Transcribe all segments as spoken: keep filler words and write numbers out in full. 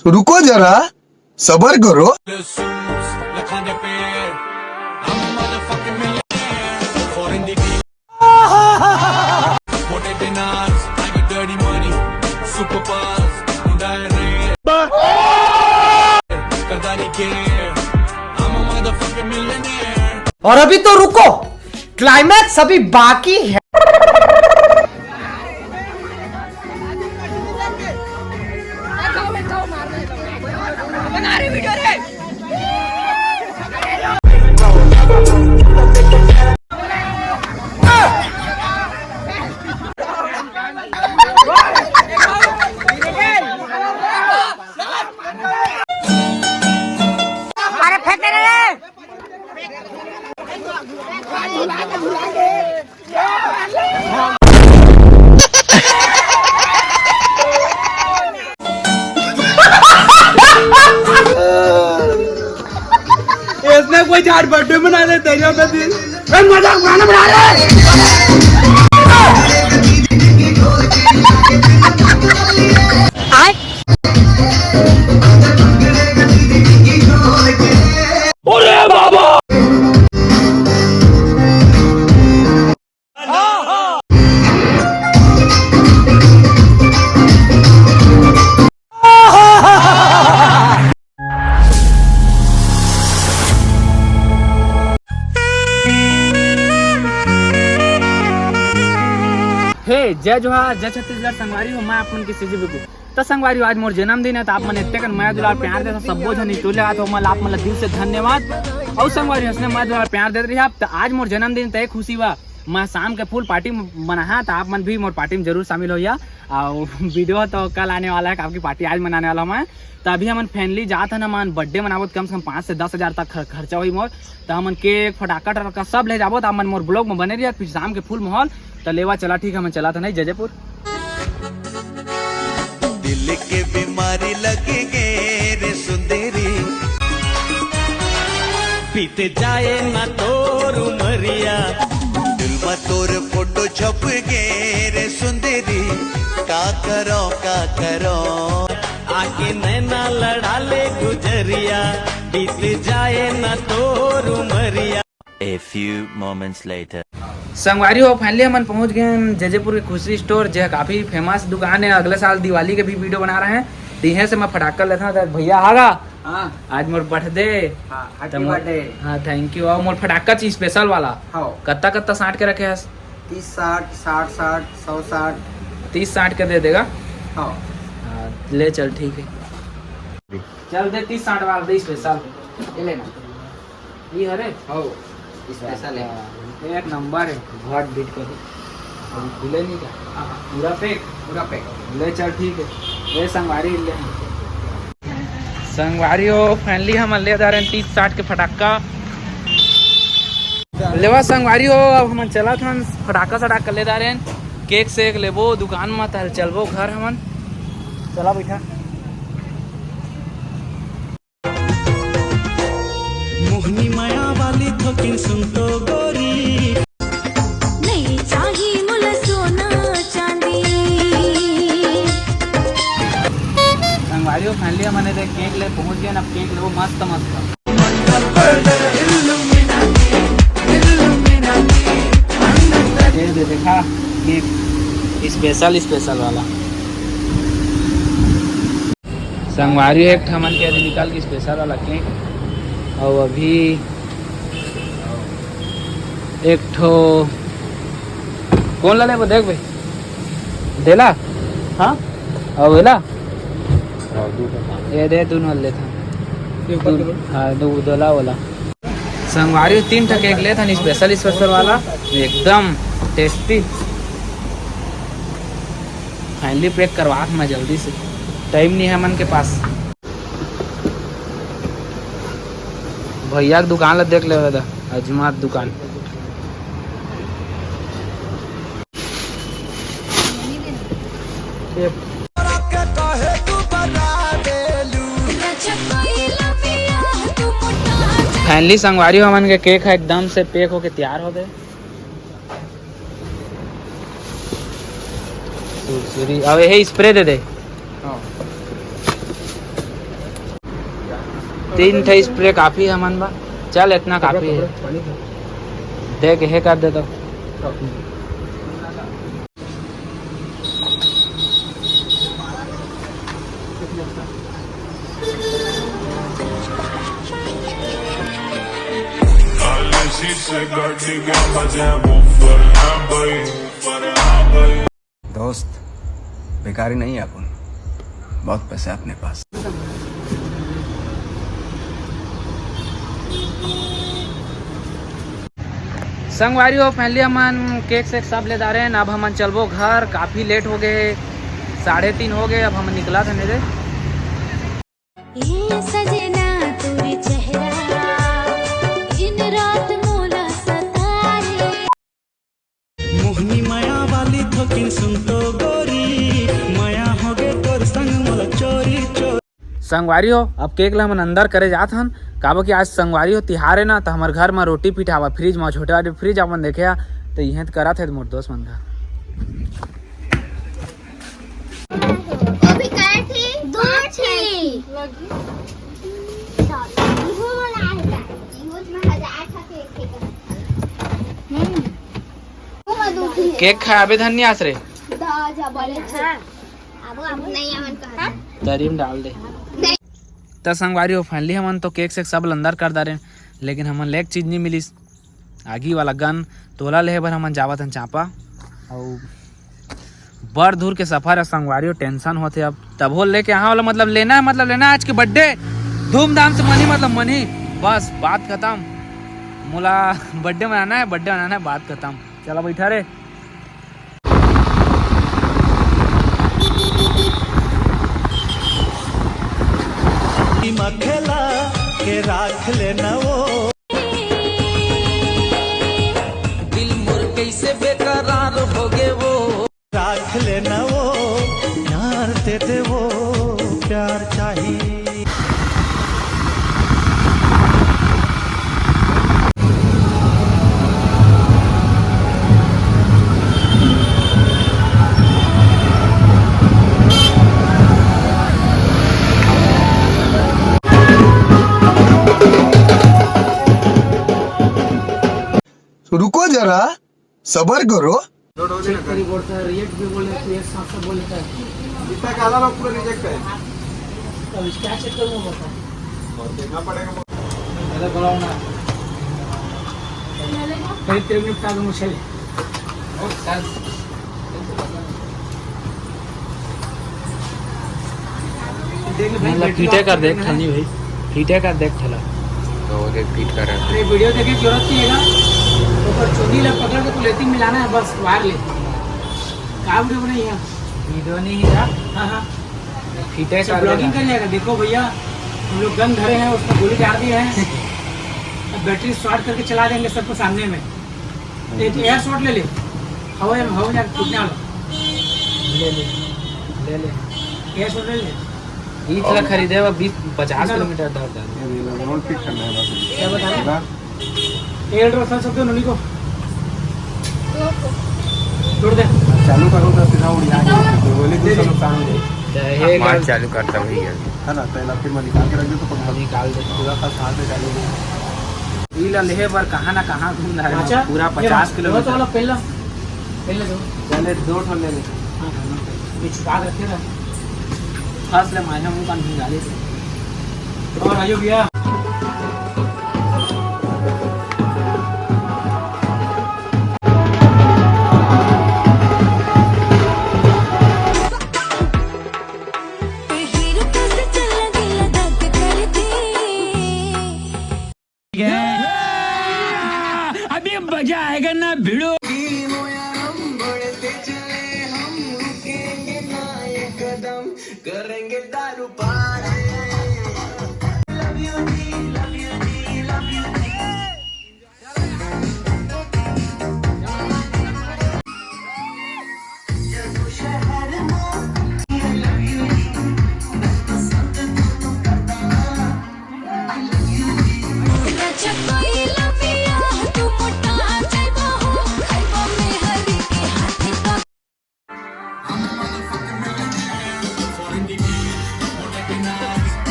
तो रुको जरा, सबर करो। और अभी तो रुको, क्लाइमैक्स अभी बाकी है। इसने कोई झाड़ बर्थडे मना ले, तेरे पे दिन। ए, मजाक उड़ाना बना रहे। अरे बाबा। हे, जय जोहार, जय छत्तीसगढ़। संगवारी हो, मैं आप मन के सीजी बिगू। त संगवारी हो, आज मोर जन्मदिन है, त आप मन एते कन मया दुलार प्यार देत हो, सब्बो झन टोले आत हो, मैं आप मन ला दिल से धन्यवाद। अउ संगवारी हो, इसने मया दुलार प्यार देत रही आप, त आज मोर जन्मदिन, त एक खुशी बा, मैं शाम के फुल पार्टी मनाहा, त आप मन भी मोर पार्टी में जरूर शामिल होइया। अउ वीडियो तो कल आने वाला है, आपकी पार्टी आज मनाने वाला हूँ मैं। त अभी हमन फाइनली जात हन, हमन बर्थडे मनाबो, त कम से कम पाँच से दस हजार तक खर-, खर्चा होई मोर। त हमन केक, फटाका टटाका सब ले जाबो। त हमन मोर ब्लॉग में बने रहिया, फिर शाम के फुल माहौल। त लेवा चला, ठीक है, हमन चला था नहीं जजेपुर। दिल के बीमारी लग गे रे सुंदरी, बीत जाए ना तोर उमरिया, दिल में तोर फोटो छप गे रे सुंदरी, का करो, का करो, आके नैना लड़ा ले गुजरिया, बीत जाए ना तोर Umaria. A few moments later. संगवारी हो, फाइनली हमन पहुंच गए हैं जजेपुर के खुशी स्टोर, जो काफी फेमस दुकान है। अगले साल दिवाली के भी वीडियो बना रहे हैं, तो यहीं से मैं फटाका लेता हूँ। तो भैया आगा, हाँ। आज मोर बर्थडे। हाँ, happy तो मोर, birthday। हाँ, thank you। और मोर फटाका चीज स्पेशल वाला। हाँ। कत्ता कत्ता साठ के रखे हस? तीस साठ, साठ साठ, सौ साठ। तीस साठ के दे देगा। हाँ। हाँ, ले चल, ठीक है। चल दे, तीस साठ वाला दे स्पेशल। ये लेना। ये हरे? हो, स्पेशल है। हाँ, एक नंबर है। बहुत बीट कर। अभी खुले नहीं क्या? हाँ, हाँ। पूरा पैक? पूरा पैक। ले चल, ठीक है। ले संगवारी ले। संगवारी हो, फाइनली हम ले जा रहे हैं तीस साठ के फटाका। लेवा संगवारी हो, अब हम चला था फटाका सटाका ले जा रहे हैं। केक सेक लेबो दुकान में, तहल चलबो घर हमन। चला बैठा। मोहनी मया वाली थोकिन सुन तो गोरी। नहीं चाही मोला सोना चांदी। संगवारी हो, फाइनली हमन एदे केक ले पहुंच गए। अब केक लेबो मस्त मस्त। ये दे देखा केक, स्पेशल स्पेशल वाला। संगवारी हो, एक ठो हमन के अभी निकाल के स्पेशल वाला केक। अउ अभी एक ठो कौन ला लेबो देख भाई, देला? हाँ, अउ एला? ये दे, दोनों लेथन। हाँ, दो, दोला वाला। संगवारी हो, तीन ठो केक लेथन, स्पेशल स्पेशल वाला, एकदम टेस्टी। फाइनली पैक करवात मैं जल्दी से, टाइम नहीं है हमन के पास। भैया के दुकान ला देख लेवे दा, अजमात दुकान। फाइनली संगवारी हो, हमन के केक है एकदम से पैक होके तैयार हो गए। दूसरी, अब यही स्प्रे दे दे। हाँ। तीन ठे स्प्रे काफी है मन बा। चल, इतना काफी है। देख, हे कर दे तो। दोस्त, बेकारी नहीं है अपन, बहुत पैसा है अपने पास। संगवारी हो, finally हमन केक सेक सब ले डारे हन। अब हमन चलबो घर, काफी लेट हो गए, साढ़े तीन हो गए। अब हमन निकला था मेरे ये सजना तोर चेहरा दिन रात मोला सताए। मोहनी मया वाली थोकिन सुन तो गोरी, मया होगे तोर संग मोला चोरी चोरी। संगवारी हो, अब केक ला हमन अंदर करे जात हन, काबर कि आज संगवारी हो तिहार है ना, तो हमर घर में रोटी पिठावा फ्रिज में, छोटे वाले फ्रिज अपन देखे हा, तो इहें तो करत है मोर दोस्त मन का। वो भी कहे थे, दो थे। वो वाला है, वो में हजार था केक। हम्म। केक खाबे धन नहीं आस रे। दा जा बड़े। हाँ। अब, अब नहीं, हमन कहा। तरी में डाल दे। नहीं। त संगवारी हो, finally हमन तो केक सेक सब अंदर कर डारेन, लेकिन हमन ला एक चीज नहीं मिलिस। आगी वाला गन, तोला लेहे बर हमन जावत हन चांपा। अउ बड़ दूर के सफर है संगवारी हो, tension होथे अब। तभो लेके, हाँ, वाला मतलब लेना है, मतलब लेना है आज के birthday, धूमधाम से मनी, मतलब मनी, बस बात खत्म। मोला birthday मनाना है, birthday मनाना है, बात खत्म। चला बैठा रे। मखेला के राख लेना वो। दिल मोर कैसे बेकरार हो गे वो। राख लेना वो, प्यार दे दे वो, प्यार चाहिए। रुको जरा, सबर करो। चेक करी बोलता है, रिजेक्ट भी बोल देता है, ये साफ साफ बोल देता है। इतना काला लोग पूरा रिजेक्ट है। अब इसका चेक करूँ बोलता है। और देखना पड़ेगा। पहले बुलाओ ना। करीब तेरे मिनट का दूँ, चले। देख ले भाई, मतलब बैटरी फिटे ऑफ कर देख करना है। खाली भाई, फिटे कर देख खाला। तो वो देख फिट कर रहा है। अरे वीडियो देखे जरूरत नहीं है ना, ऊपर चुन्नी ला पकड़ के तू लेती मिलाना है बस वायर ले। का वीडियो बनाई है? वीडियो नहीं है। हाँ, हाँ। फिटे अच्छा, कर ब्लॉगिंग देना। कर जाएगा। देखो भैया, हम लोग गन धरे हैं, उसमें गोली डाल दिए हैं। अब बैटरी शॉर्ट करके चला देंगे सबको सामने में। एक एयर शॉट ले ले, हवा में, हवा में जाके फूटने वाला। ले ले, ले ले। एयर शॉट ले ले। बीस लाख खरीदे वो बीस, पचास ना, ना। किलोमीटर दौड़ जाते हैं। ये ले लो, ग्राउंड पिक करना है बस। क्या बता रहे? ना। एयर ड्रॉप कर सकते हो नली को। छोड़ दे। चालू करो तो सीधा उड़ जाएंगे। तो बोले कुछ नुकसान हो जाए। तो ये मार कर चालू करता भैया। है ना, तो इला फिर मैं निकाल के रख दे तो पकड़। निकाल दे। पूरा का साथ में चालू हो। ई ला लेहे बर कहाँ ना कहाँ घूम रहा है, अच्छा, पूरा ये पचास वाला, किलोमीटर। वाला पहला, पहले दो। पहले दो ठो ले ले। हाँ, हाँ, हाँ। ये छुपा के रखे ना। फंस ले माया मुंह का नहीं डाले। और आइयो भैया। अभी मजा आएगा ना भिड़ो।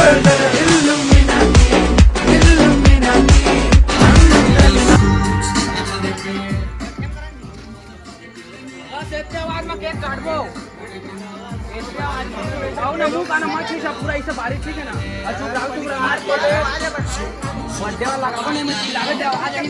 बस एतने आवाज में केक काटबो। एतने आवाज में। आओ ना, मुंह काना मत खींचा, पूरा ऐसे बारीक, ठीक है ना? और चुप रहो, चुप रहो, मत बोलो। बर्थडे वाला लगाबो नहीं, मैं चिल्लावे दे, आवाज आई।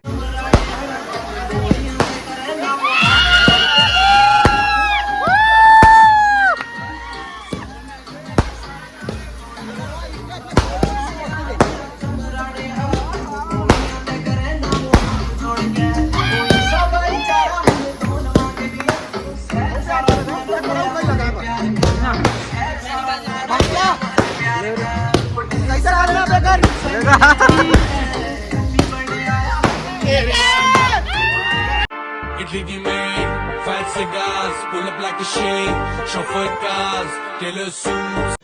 इडली की मेन फैट से गाज, pull up like a sheikh, chauffeur cars, tailor suits.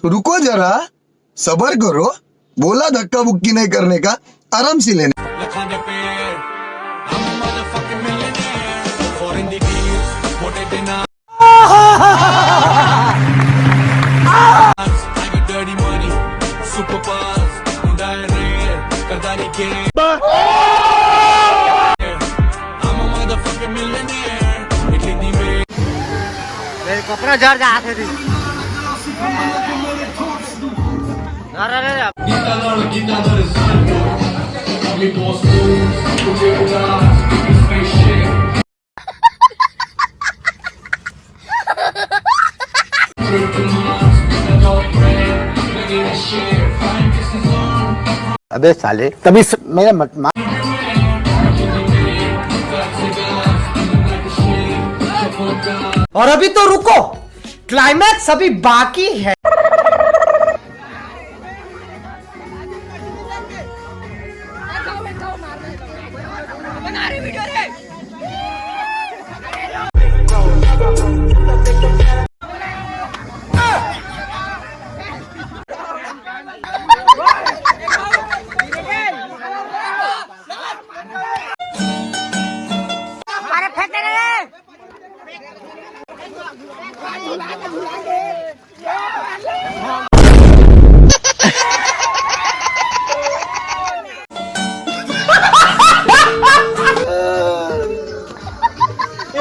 रुको जरा, सबर करो, बोला धक्का बुक्की नहीं करने का, आराम से लेने। लखां दे पेड़, I'm a motherfucking millionaire। Foreign di deals, मोटे dinner। I got dirty money, super buzz, मुंडा है rare, करदा नहीं care। I'm a motherfucking millionaire। Idli di main. मेरे कपड़ा जर जाते थे। अरे, अरे, अरे। गीता लड़, गीता लड़, साइड। अभी बॉस को, मुझे उड़ा, स्पेसशिप। अबे साले, तभी स-, मेरा मत मा- और अभी तो रुको, क्लाइमैक्स अभी बाकी है। अरे फेंक दे रे।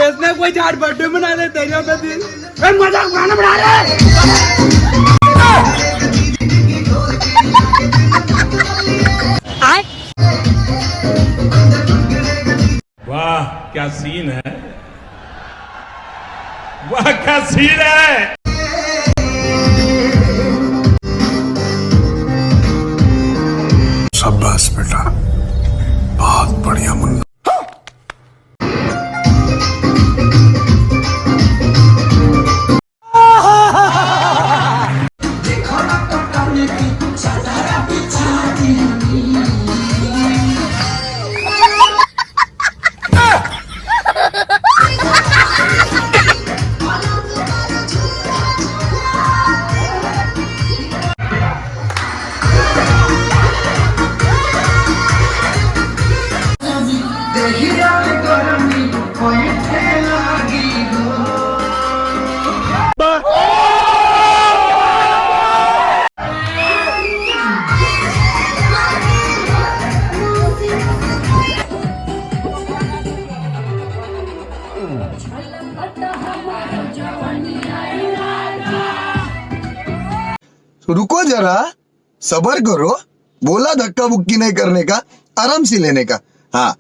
इसने कोई झाड़ बर्थडे मना ले तेरे पे दिन। ए, मजाक उड़ाना बना रहे। आए। वाह, क्या सीन है, वाह, क्या सीन है। शाबाश बेटा, बहुत बढ़िया मुन्ना। रुको जरा, सबर करो, बोला धक्का बुक्की नहीं करने का, आराम से लेने का। हाँ।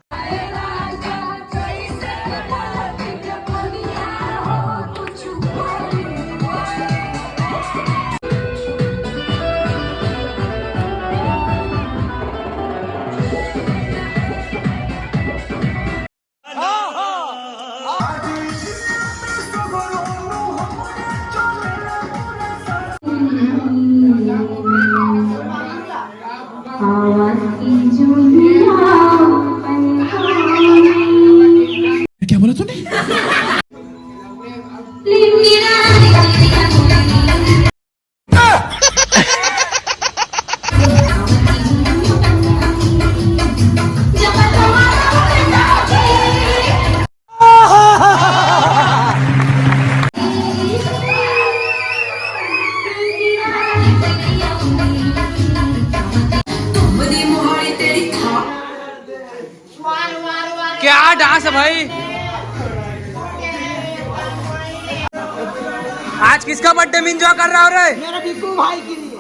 डांस है भाई। आज किसका बर्थडे में एंजॉय कर रहा हो रे? मेरा बिकू भाई की।